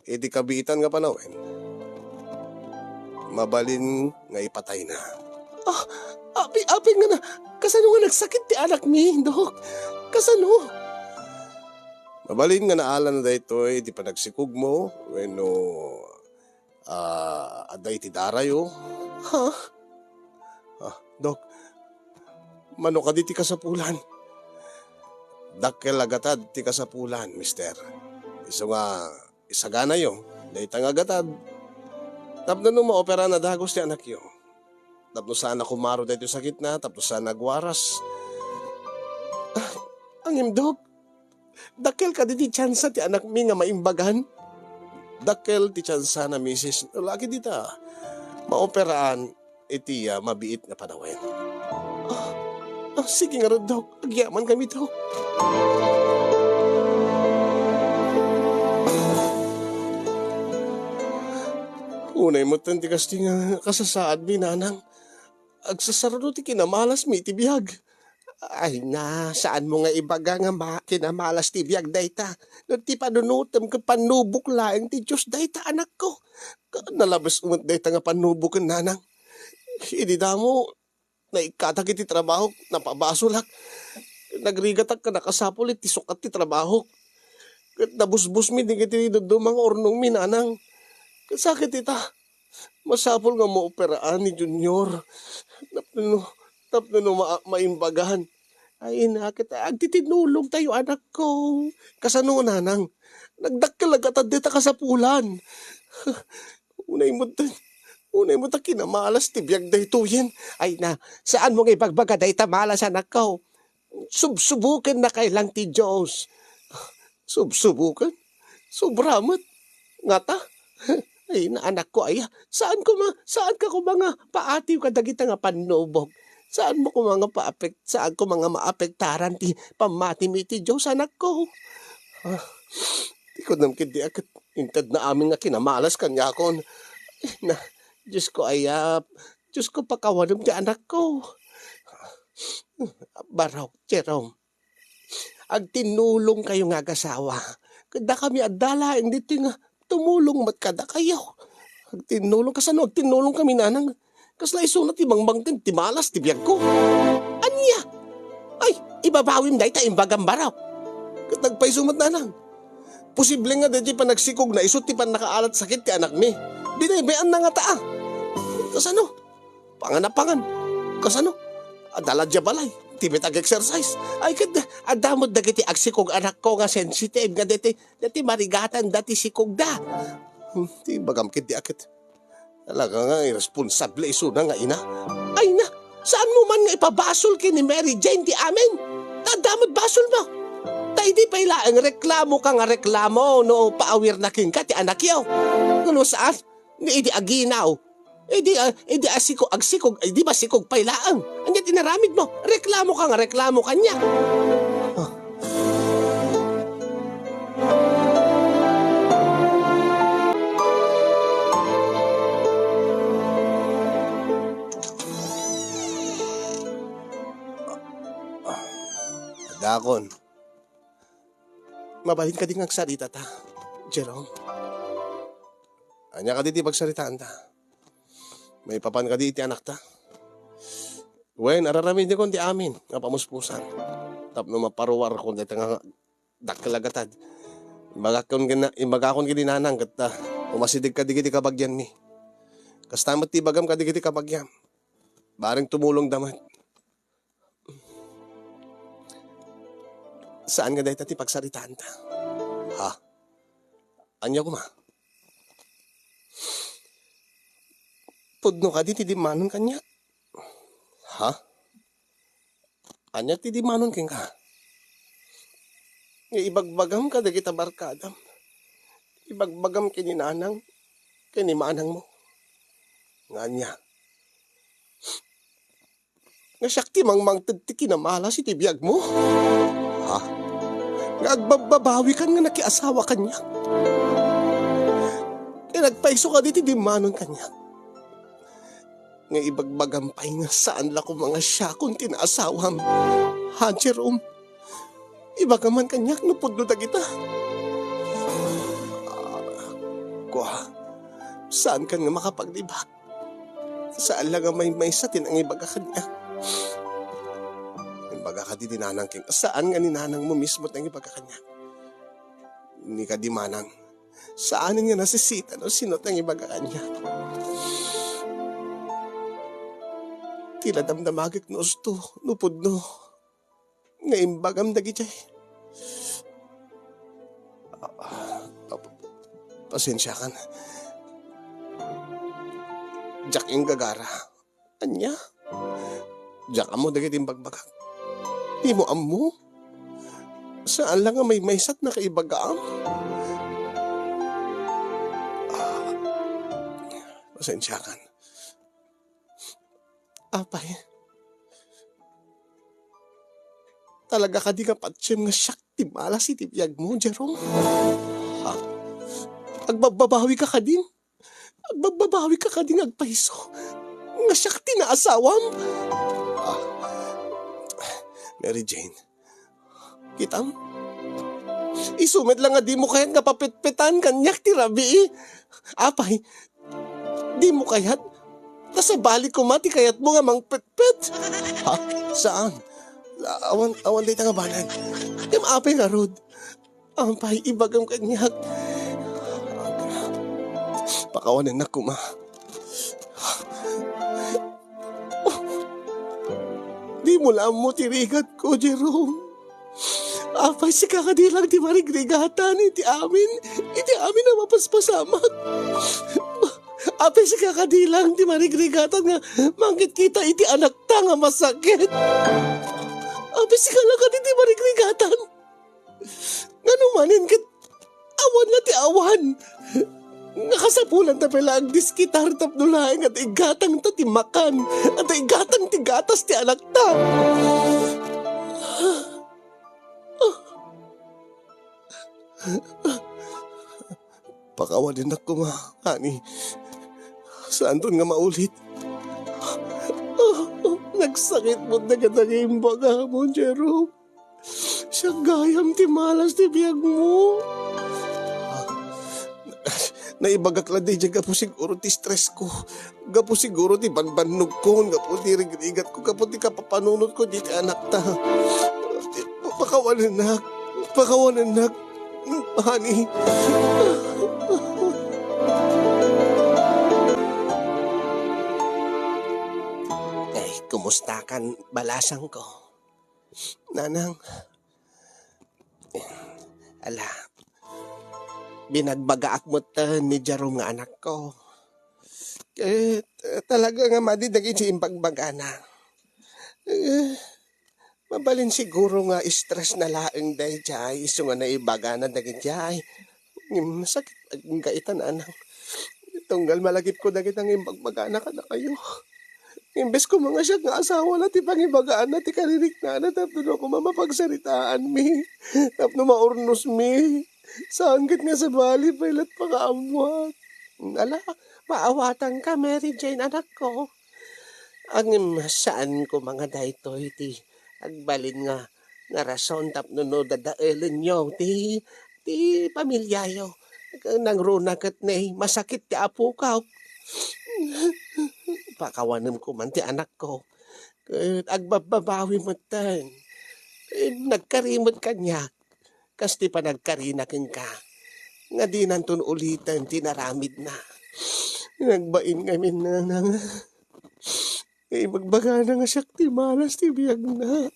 iti kabiitan nga panawen, mabalin nga ipatayna. Ah, api-, apay nga na, kasano nga nagsakit ti anakmi, Dok? Kasano? Mabalin nga naalana daytoy iti panagsikogmo wenno, ah, adda iti darayo. Ha? Ah, Dok, mano kadi ti kasapulan? Dakkel a gatad ti kasapulan, Mister. Isu nga isaganayo dayta nga gatad tapno no maoperaan a dagus ti anakyo. Tapno saan a kumaro daytoy sakitna, tapno saan a agwaras. Ah, ngem, Dok, dakkel kadi ti tiansa ti anakmi nga maimbagan? Dakkel ti tiansana, Misis, no la ket dita, maoperaan iti, ah, mabiit nga panawen. Ah, ah, sige ngarud, Dok. Agyamankami, Dok. Unay metten ti kasta nga kasasaadmi, Nanang. Agsasardo ti kinamalasmi iti biag. Ay na, saanmo nga ibaga nga ma-, kinamalas ti biag dayta? No ti panunotem ket pannubok laeng ti Dios dayta, anakko. Nalabes met dayta nga pannuboken, Nanang. Idi damo, naikkatak iti trabahok, napabasolak. Nagrigatak nga nakasapul iti sukat ti trabahok. Ket nabusbosmi dagiti dadduma nga urnongmi, Nanang. Ket sakit ita. Masapul nga maoperaan ni Junior. Tapno, tapno no ma-, maimbagan. Ay, ina, ket agtitinulongtayo, anakko. Kasano, Nanang? Nagdakkel a gatad dayta kasapulan. Unay met, unay met a kinamalas ti biag daytoyen. Ay na, saanmo nga ibagbaga dayta malas, anakko? Subsubokennakay lang ti Dios. Subsuboken? Sobra met. Ngata? Ay, na, anakko aya. Saan koma, saan ka koma nga paatiw kadagita nga pannubok? Saan mo koma nga paapek-, saan koma nga maapektaran ti pammatimi iti Dios, anakko? Ah, ti kunam ket di a ket intedna amin nga kinamalas kaniakon. Na, Diosko aya, Diosko, pakawanem ti anakko. Barok, Jerome. Agtinnulongkayo nga agasawa. Ket dakami adda laeng ditoy nga tumulong met kadakayo. Agtinnulong? Kasano agtinnulongkami, nanang? Kasla isuna ti mangmangted ti malas ti biagko. Ania? Ay, ibabawim dayta imbagam, baro. Ket nagpayso met, nanang. Posible nga daydiay panagsikogna isu ti pannakaalat sakit ti anakmi. Binaybayanna ngata, a. Kasano? Panganapangan. Kasano? Adda la diay balay. Ti met ag-exercise. Ay, ket adda met dagiti agsikog anakko nga sensitive nga deti, deti marigatanda ti sikogda. Hmm, ti bagam ket di aket. Talaga nga irresponsable isuna nga ina. Ay na, saanmo man nga ipabasol ken ni Mary Jane ti amin? Ta adda met basolmo. Ta idi pay laeng reklamoka nga reklamo no paawirna kenka ti anakyo. Ngem no saan, ni idi aginaw, idi, ah, idi asikog, agsikog, ay di ba sikog pay laeng? Ania ti inaramidmo? Reklamoka nga reklamo kaniak. Ah. Dakon. Mabalin kadi nga agsaritata, Jerome? Ania kadi ti pagsaritaanta? Maipapan kadi iti anakta? Wen, ar-aramidekon ti amin nga pamuspusan tapno maparuarkon dayta nga dakkel a gatad. Imbagakon ken, imbagakon ken ni nanang ket, ah, umasideg kadi iti kabagianmi. Kasta met ti ibagam kadi iti kabagiam. Bareng tumulongda met. Saan nga dayta ti pagsaritaanta? Ha? Ania koma? Pudno kadi ti dimmanon kaniak? Ha? Ania ti dimmanon kenka? Nga ibagbagam kadagita barkadam. Ibagbagam ken ni nanang, ken ni manangmo. Nga ania? Nga siak ti mangmangted ti kinamalas iti biagmo? Ha? Nga agbabbabawikan nga nakiasawa kaniak? Nga nagpayso kadi ti dimmanon kaniak? Nga ibagbagam pay nga saan la koma nga siakon ti naasawam. Ha, Jerome? Ibagam man kaniak no pudno dagita. Ah, kua, saankan nga makapaglibak. Saan la nga maymaysa ti nangibaga kaniak. Imbaga kadi ni nanang ken, saan nga ni nanangmo mismo ti nangibaga kaniak. Ni kadi manang, saanen nga nasisita no sino ti nangibaga kaniak. Ti la damdamagek no usto, no pudno nga imbagam dagiti. Ah, ah, pasensiakan. Diak inggagara. Ania? Diak ammo dagiti imbagbagak. Dimo ammo? Saan la nga maymaysa ti nakaibagam? Ah, pasensiakan. Apay, talaga kadi nga patiem nga siak ti malas iti biagmo, Jerome? Ha? Agbabbabawi ka kadin? Agbabbabawi ka kadi nga agpayso nga siak ti naasawam? Ah, Mary Jane, kitam? Isu met la nga dimo kayat nga papetpetan kaniak ti rabii. Apay, dimo kayat? Ta sabali koma ti kayatmo nga mangpetpet. Ha? Saan? Awan, awan dayta nga banag. Ngem apay ngarud? Apay, ibagam kaniak. Pakawanennak koma. Dimo la ammo ti rigatko, Jerome. Apay, sika kadi lang ti marigrigatan iti amin, iti amin a mapaspasamak. Apay, sika kadi lang ti marigrigatan nga mangkitkita iti anakta nga masakit. Apay, sika lang kadi ti marigrigatan. Ngano manen ket awan la ti awan. Nga kasapulanta pay la agdiskitar tapno laeng adda igatangta ti makan, adda igatang ti gatas ti anakta. Pakawanennak koma, honey. Saanton nga maulit. Nagsakit met dagiti imbagam, Jerome. Siak gayam ti malas ti biagmo. Naibagak la daydiay gapu siguro ti stress ko. Gapu siguro ti banbannogko, gapu ti rigrigatko, gapu ti kapapanunotko diti anakta. Pakawanenak. Pakawanenak. Honey. Ay, kumusta kan balasangko? Nanang, ala, binagbagaak met ni Jerome nga anakko. Eh, talaga nga madi dagiti imbagbagana. Eh, mabalin siguro nga stress na laeng daydiay, isu nga naibagana dagiti ay. Ngem sakit agingga ita, nanang. Tunggal malagipko dagita nga imbagbagana kadakayo. Imbes koma nga siak nga asawa la ti pangibagaanna ti kaririknana tapno no koma mapagsaritaanmi, tapno maurnosmi. Saan ket nga sabali pay la't pakaammoak. Ala, maawatanka, Mary Jane, anakko. Ngem saan koma nga daytoy ti agbalin nga, nga rason tapno no dadaelenyo ti, ti pamiliayo. Nangruna ket ne, masakit ti apok. Pakawanem koman ti anakko. Ket agbabbabawi metten. Eh, nagkari met kaniak. Kas ti panagkarina kenka, nga dinanton uliten ti naramidna. Nagbain ngamin, nanang. Ibagbagana nga siak ti malas ti biagna.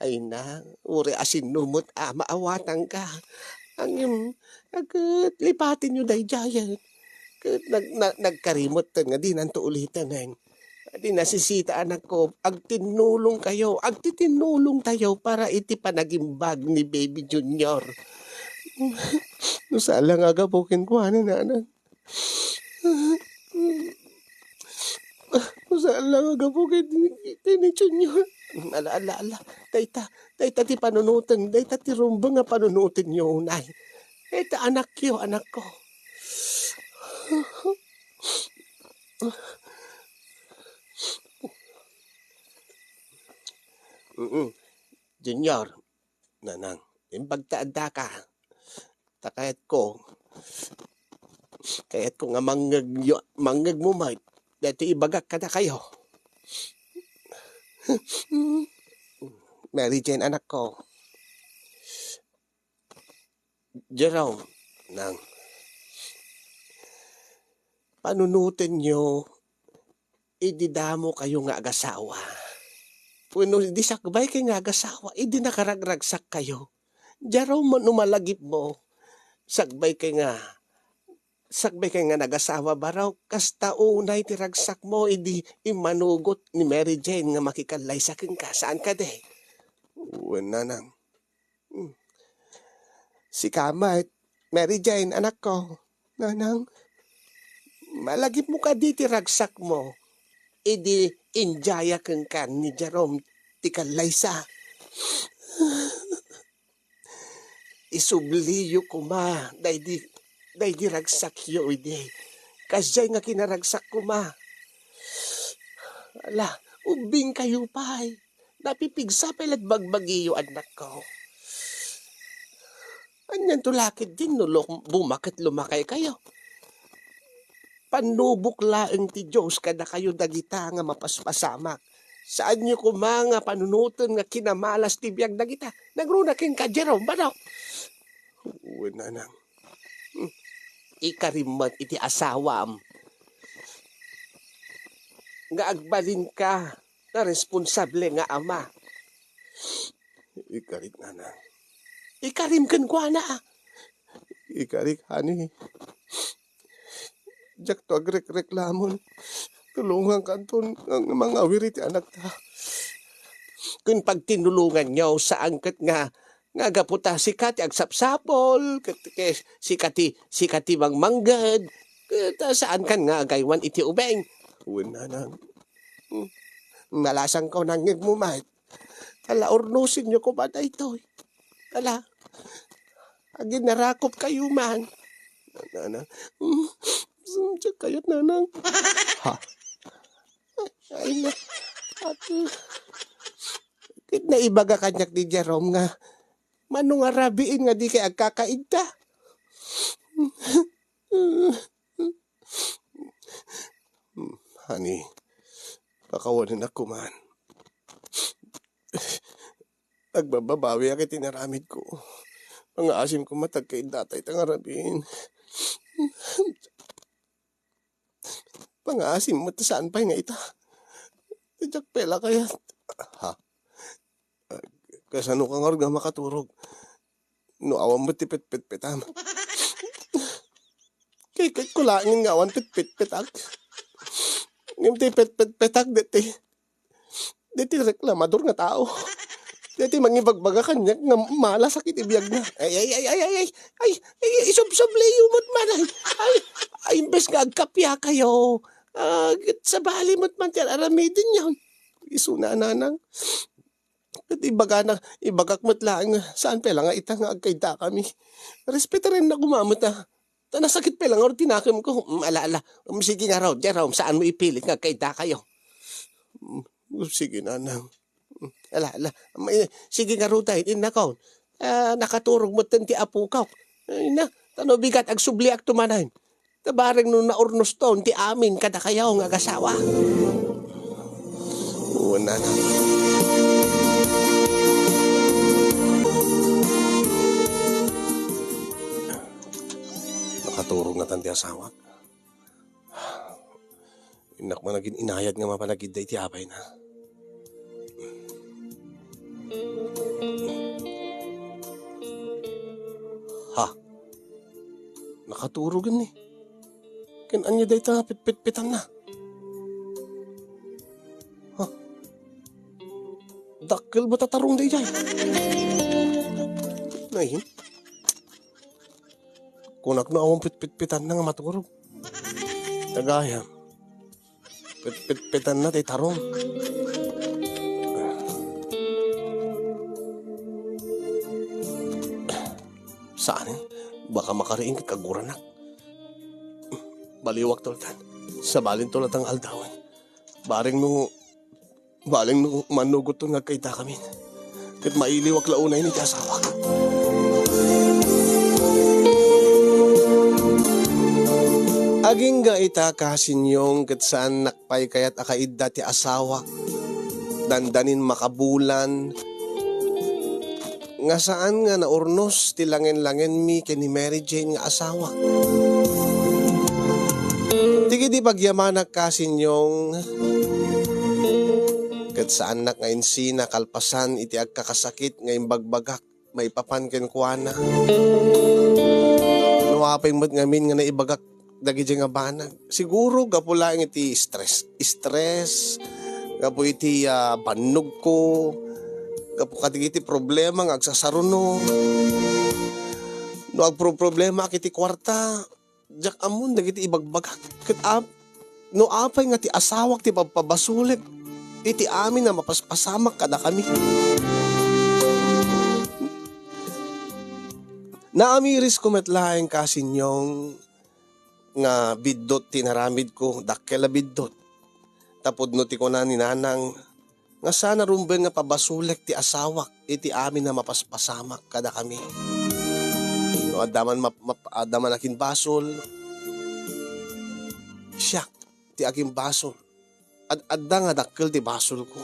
Ay na, uray a sinno met a maawatanka. Ngem, ket lipatenyo daydiayen. Ket nag-, na-, nagkari metten nga dinanto uliten. Adi nasisita, anakko, agtinnulongkayo, agtitinnulongtayo para iti panagimbag ni Baby Junior. No saan la nga gapu kenkuana, nanang. No saan la nga gapu ken, ken ni Junior. Ala, ala, ala. Dayta, dayta ti panunoten, dayta ti rumbeng a panunotenyo unay. Dayta anakyo, anakko. Mm. Junior, nanang, imbag ta addaka. Ta kayatko, kayatko nga mangngeg-, mangngegmo met daytoy ibagak kadakayo. Mary Jane, anakko. Jerome, nang, panunotenyo idi damokayo nga agasawa. Wenno idi sakbaykay nga agasawa, idi nakaragragsakkayo. Jerome, no malagipmo, sakbaykay nga, sakbaykay nga nagasawa, barok, kasta unay ti ragsakmo idi immanugot ni Mary Jane nga makikallaysa kenka, saan kadi? Wen, nanang. Hmm. Sika met, Mary Jane, anakko. Nanang, malagipmo kadi ti ragsakmo idi indiaya kenka ni Jerome ti kallaysa? Isubliyo koma daydi, daydi ragsakyo idi. Kasdiay nga kinaragsak koma. Ala, ubbingkayo pay. Napipigsa pay la't bagbagiyo, annakko. Anianto la ketdin no lo-, bumaket lumakaykayo? Pannubok laeng ti Dios kadakayo dagita nga mapaspasamak. Saanyo koma nga panunoten nga kinamalas ti biag dagita. Nangruna kenka, Jerome, bano? Wen, nanang. Hmm. Ikarim met iti asawam nga agbalinka nga responsable nga ama. Ikarik, nanang. Ikarim kenkuana. Ikarik, honey. Diakto agrekreklamon. Tulongankanton nga, nga mangawir iti anakta. Ken pagtinnulonganyo, saan ket nga, nga gapu ta sika ti agsapsapul, ket, ket sika ti, sika ti mangmangged, ket, ah, saankan nga agaywan iti ubing. Wen, nanang. Hmm. Nalasangko nangngegmo met. Ala, urnosenyo koma daytoy. Ala, aginarakopkayo man. Nanang. Hmm. Diak kayat, nanang. Ha? Ay, na. Ate. Ket naibaga kaniak ni Jerome nga, mano nga rabiin nga dikay agkakaidda? Honey, kakawanen ak kuman. Agbababawi ak iti naramid ko. Pangaasim ko met agkayat dayta nga rabii. Pangaasim met saan pay nga ita. Diak pay la kayat. Ha? Kasano ka ngarud nga makaturog? No awan met ti petpetpetam. Kayatko laengen nga awan petpetpetak. Ngem ti petpetpetak, deti, deti reklamador nga tao. Deti mangibagbaga kaniak nga malas iti biagna. Ay, ay, ay, ay, ay, ay, ay, ay, isubsubliyo met man, ay, ay, ay, imbes nga agkapiakayo, ah, sabali met man ti ar-aramidenyo. Isuna, nanang. Ket ibagana, ibagak met laeng, saan pay la nga ita nga agkayat dakami. Respetarennak koma met, ah. Ta nasakit pay la ngarud ti nakemko. Mm, ala, ala. Mm, sige ngarud, Jerome, saanmo ipilit nga agkayat dakayo. Mm, sige, nanang. Mm, ala, ala. Mm, eh, sige ngarud, ay, innakon. Ah, nakaturog metten ti apok. Ay na, ta no bigat, agsubliakto manen. Ta bareng no naurnoston ti amin kadakayo nga agasawa. Wen, nanang. Nakaturog natan ti asawak. Innak man agin-inayat nga mapan agidda iti apayna. Ha? Nakaturogen ni. Ken ania dayta petpetpetanna? Ha? Dakkel met a tarong daydiay. Nay, kunak no awan petpetpetanna nga maturog. Tagayam. Petpetpetanna ti tarong. Saan, eh? Baka makariing ket kaguranak. Baliwak tultan. Sabalin tulatan aldawen. Bareng no, bareng no mannugot ton nga agkayat dakami. Ket mailiwak la unay ni ti asawak. Agingga ita, kasinyong, ket saannak pay kayat a kaidda ti asawak. Dandanin makabulan. Nga saan nga naurnos ti langen-langenmi ken ni Mary Jane nga asawak. Ti idi pagyamanak, kasinyong, ket saannak nga insina kalpasan iti agkakasakit nga imbagbagak maipapan kenkuana. No apay met ngamin nga naibagak dagidiay nga banag. Siguro gapu laeng iti stress. Stress, gapu iti, ah, bannogko, gapu kadagiti problema nga agsasaruno. No agproproblemaak iti kuarta, diak ammon dagiti ibagbagak. Ket ap-, no apay nga ti asawak ti pagpabasolek iti amin a mapaspasamak kadakami. Naamirisko met laeng, kasinyong, nga biddut ti inaramidko, dakkel a biddut. Ta pudno ti kuna ni nanang, nga saan a rumbeng nga pabasolek ti asawak iti amin a mapaspasamak kadakami. No adda man map-, map-, adda man akinbasol, siak ti akinbasol. Ad-adda nga dakkel ti basolko.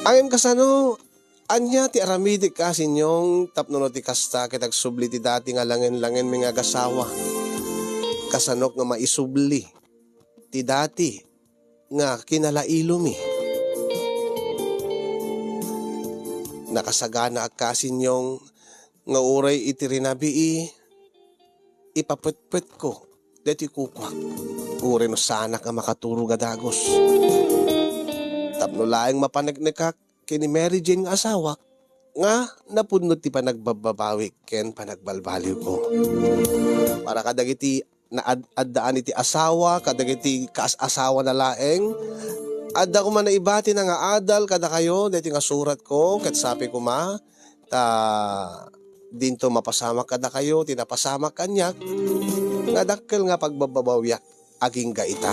Ngem kasano, ania ti aramidek, kasinyong, tapno no ti kasta ket agsubli ti dati nga langen-langenmi nga agasawa? Kasanok nga maisubli ti dati nga kinalailomi? Nakasaganaak, kasinyong, nga uray iti rinabii, ipapetpetko daytoy kukuak. Uray no saanak a makaturog a dagus. Tapno laeng mapaneknekak ken ni Mary Jane nga asawak, nga napudno ti panagbababawik ken panagbalbaliwko. Para kadagiti naad-, addaan iti asawa, kadagiti kaas-asawana laeng, adda koma naibatina nga adal kadakayo, daytoy nga suratko, ket sapay koma, ta dinto mapasamak kadakayo ti napasamak kaniak, nga dakkel nga pagbabbabawiak agingga ita.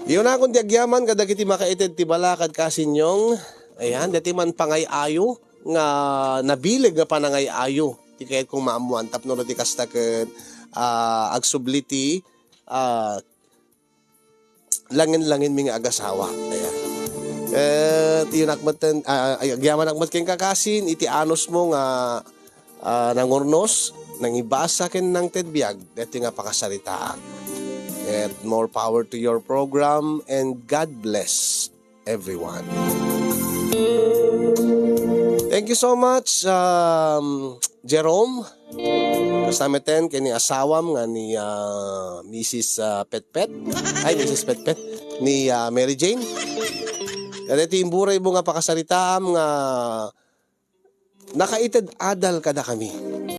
Iyunakon ti agyaman kadagiti makaited ti balakad, kasinyong. Ayan, daytoy man pangay-ayo. nga nabileg nga panangay-ayo ti kayat kong maammuan tapno no ti kasta ket, ah, agsubli ti, ah, langen-langenmi nga agasawa. Ayan. Ket iyonak metten, ah, ay, agyamanak met ken kakasin iti anusmo nga, ah, nangurnos, nangibasa ken nangted biag daytoy nga pakasaritaak. Ket more power to your program and God bless everyone. Thank you so much, um, Jerome. Kasta metten ken ni asawam nga ni, ah, Missus, ah, Petpet. Ay, Missus Petpet. Ni, ah, Mary Jane. Kadaytoy imburay mo nga pakasaritaam nga nakaited adal kadakami.